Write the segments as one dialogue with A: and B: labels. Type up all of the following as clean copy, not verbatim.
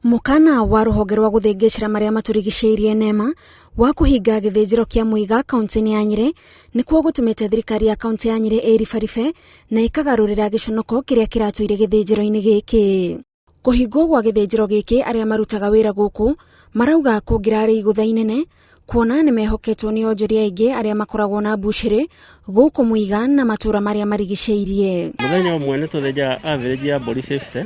A: Mũkana wa rũhonge rwa gũthĩngĩcĩra marĩa matũrigicĩirie NEMA wa kũhinga gĩthĩnjĩro kĩa Muiga kaunti-inĩ ya Nyĩrĩ nĩkuo gũtũmĩte thirikari ya kaunti ya Nyĩrĩ ĩribaribe na ĩkagarũrĩra gĩconoko kĩrĩa kĩratũire gĩthĩnjĩro-inĩ gĩkĩ. Kũhingwo gwa gĩthĩnjĩro gĩkĩ arĩa marutaga wĩra gũkũ marauga kũngĩrarĩ igũtha inene kuona nĩ mehoketwo nĩ onjoria aingĩ arĩa makoragwo na mbucĩrĩ gũkũ Muiga na matũra marĩa marigicĩirie.
B: Mũthenya ũmwe nĩ tũthĩnjaga average ya mbũri 50.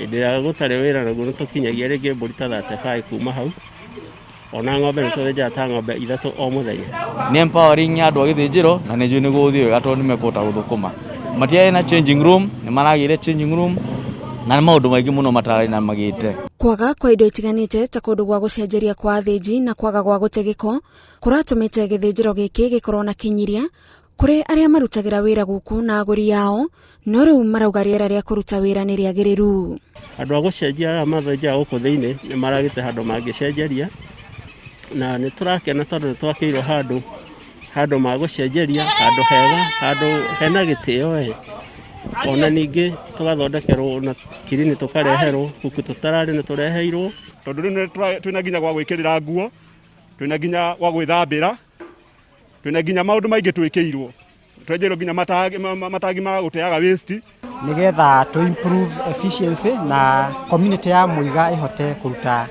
B: Hĩndĩ ĩrĩa gũtarĩ wĩra naguo nĩ tũkinyagia rĩngĩ mbũri ta 35 kuma hau. Ona ng'ombe nĩ tũthĩnjaga ta ng'ombe ithatũ o mũthenya.
C: Nĩ empowering ya andũ a gĩthĩnjĩro na nĩ njũĩ nĩ gũgũthiĩ wega tondũ nĩ mekũhota gũthũkũma. Matiarĩ na changing room, nĩ maragĩire changing room na nĩ maũndũ maingĩ mũno matararĩ na magĩte.
A: Kwaga kwa indo itiganĩte ta kũndũ gwa gũcenjeria kwa athĩnji na kwaga gwa gũte gĩko kũratũmĩte gĩthĩnjĩro gĩkĩ gĩkorwo na kĩnyiria kũrĩ arĩa marutagĩra wĩra gũkũ na agũri ao, no rĩu marauga rĩera rĩa kũruta wĩra nĩ rĩagĩrĩru.
B: Andũ a gũcenjia aya mathĩnjaga gũkũ thĩinĩ nĩ maragĩte handũ mangĩcenjeria, na nĩ tũrakena tondũ nĩ twakĩirwo handũ handũ ma gũcenjeria, handũ hega, handũ hena gĩtĩo we. Ona ningĩ tũgathondekerwo na kirini tũkareherwo, huku tũtararĩ nĩ tũreheirwo.
D: Tondũ rĩu twĩna nginya gwa gwĩkĩrĩra nguo, twĩna nginya gwa gwĩthambĩra, twĩna nginya maũndũ maingĩ twĩkĩirwo, twenjeirwo nginya matangi matangi ma gũteaga waste.
E: Nĩgetha tũ improve efficiency na community ya Muiga ĩhote kũruta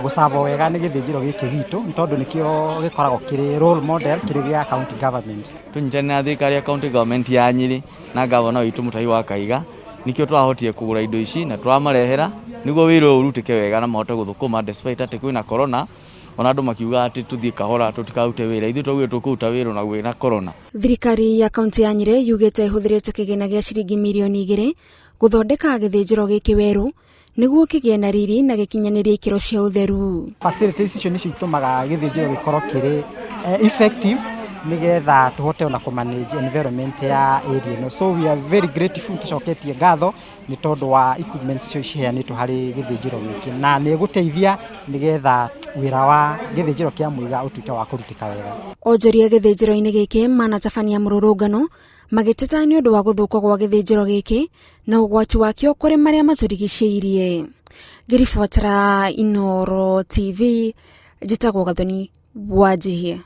E: gũcabwo wega nĩ gĩthĩnjĩro gĩkĩ gitũ, nĩ tondũ nĩkĩo gĩkoragwo kĩrĩ role model kĩrĩ gĩa county government.
C: Tũnyitanĩre na thirikari ya county government ya Nyĩrĩ na gavana witũ Mutahi wa Kahiga nĩkĩo twahotire kũgũra indo ici na tũramarehera nĩguo wĩra ũyũ ũrutĩke wega na mahote gũthũkũma despite atĩ kwĩna corona. Ona andũ makiuga atĩ tũthiĩ kahora tũtikarute wĩra, ithuĩ twaugire tũkũruta wĩra ona gwĩna corona.
A: Thirikari ya kaunti ya Nyĩrĩ yugĩte ĩhũthĩrĩte kĩgĩna gĩa ciringi mirioni igĩrĩ gũthondeka gĩthĩnjĩro gĩkĩ werũ nĩguo kĩgĩe na riri na gĩkinyanĩrie ikĩro cia ũtheru.
E: Facilities icio nĩcio itũmaga gĩthĩnjĩro gĩkorwo kĩrĩ effective nĩgetha tũhote ona kũ manage environment ya area ĩno. So we are very grateful, tũcoketie ngatho nĩ tondũ wa equipment icio ciheanĩtwo harĩ gĩthĩnjĩro gĩkĩ na nĩ ĩgũteithia nĩgetha wĩra wa gĩthĩnjĩro kĩa Muiga ũtuĩke wa kũrutĩka wega.
A: Onjoria gĩthĩnjĩro-inĩ gĩkĩ manatabania mũrũrũngano magĩteta nĩ ũndũ wa gũthũka gwa gĩthĩnjĩro gĩkĩ na ũgwati wakĩo kũrĩ marĩa matũrigicĩirie. Ngĩribotera Inooro TV, njĩtagwo Gathoni Wanjihia.